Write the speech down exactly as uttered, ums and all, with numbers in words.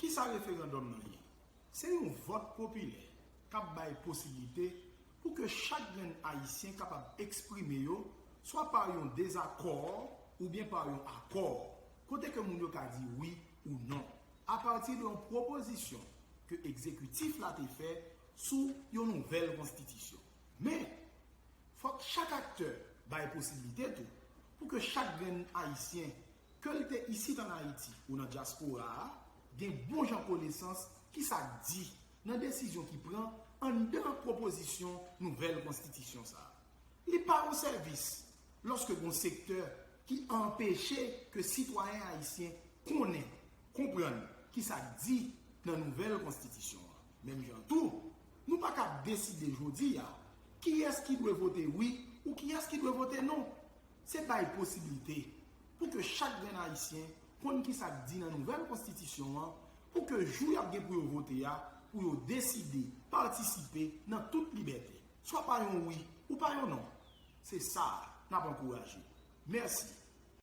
Kisa referandòm nan ye? Se yon vòt popilè k ap bay posiblite pou ke chak grenn Ayisyen kapab eksprime yo swa pa yon dezakò oubyen pa yon akò, kote ke moun yo ka di wi ou non, apati de yon pwopozisyon ke egzekitif la te fè sou yon nouvèl konstitisyon. Men, fòk chak aktè bay posiblite tou pou ke chak grenn Ayisyen, ke l te isit ann Ayiti ou nan dyaspora a, gen bon jan konesans ki sa k di nan desizyon ki pran anndan pwopozisyon nouvèl konstitisyon sa a. Li pa yon sèvis lòske gen yon sektè ki anpeche ke sitwayen ayisyen konnen, konprann kisa k di nan nouvèl konstitisyon an. Menm jan tou, nou pa ka deside jodi a kiyès ki dwe vote wi ou kiyès ki dwe vote non. Se bay posiblite pou ke chak grenn Ayisyen konn kisa k di nan nouvèl konstitisyon an, pou ke jou y ap gen pou yo vote a, pou yo deside patisipe nan tout libète, swa pa yon wi ou pa yon non. Se sa n ap ankouraje. Mèsi.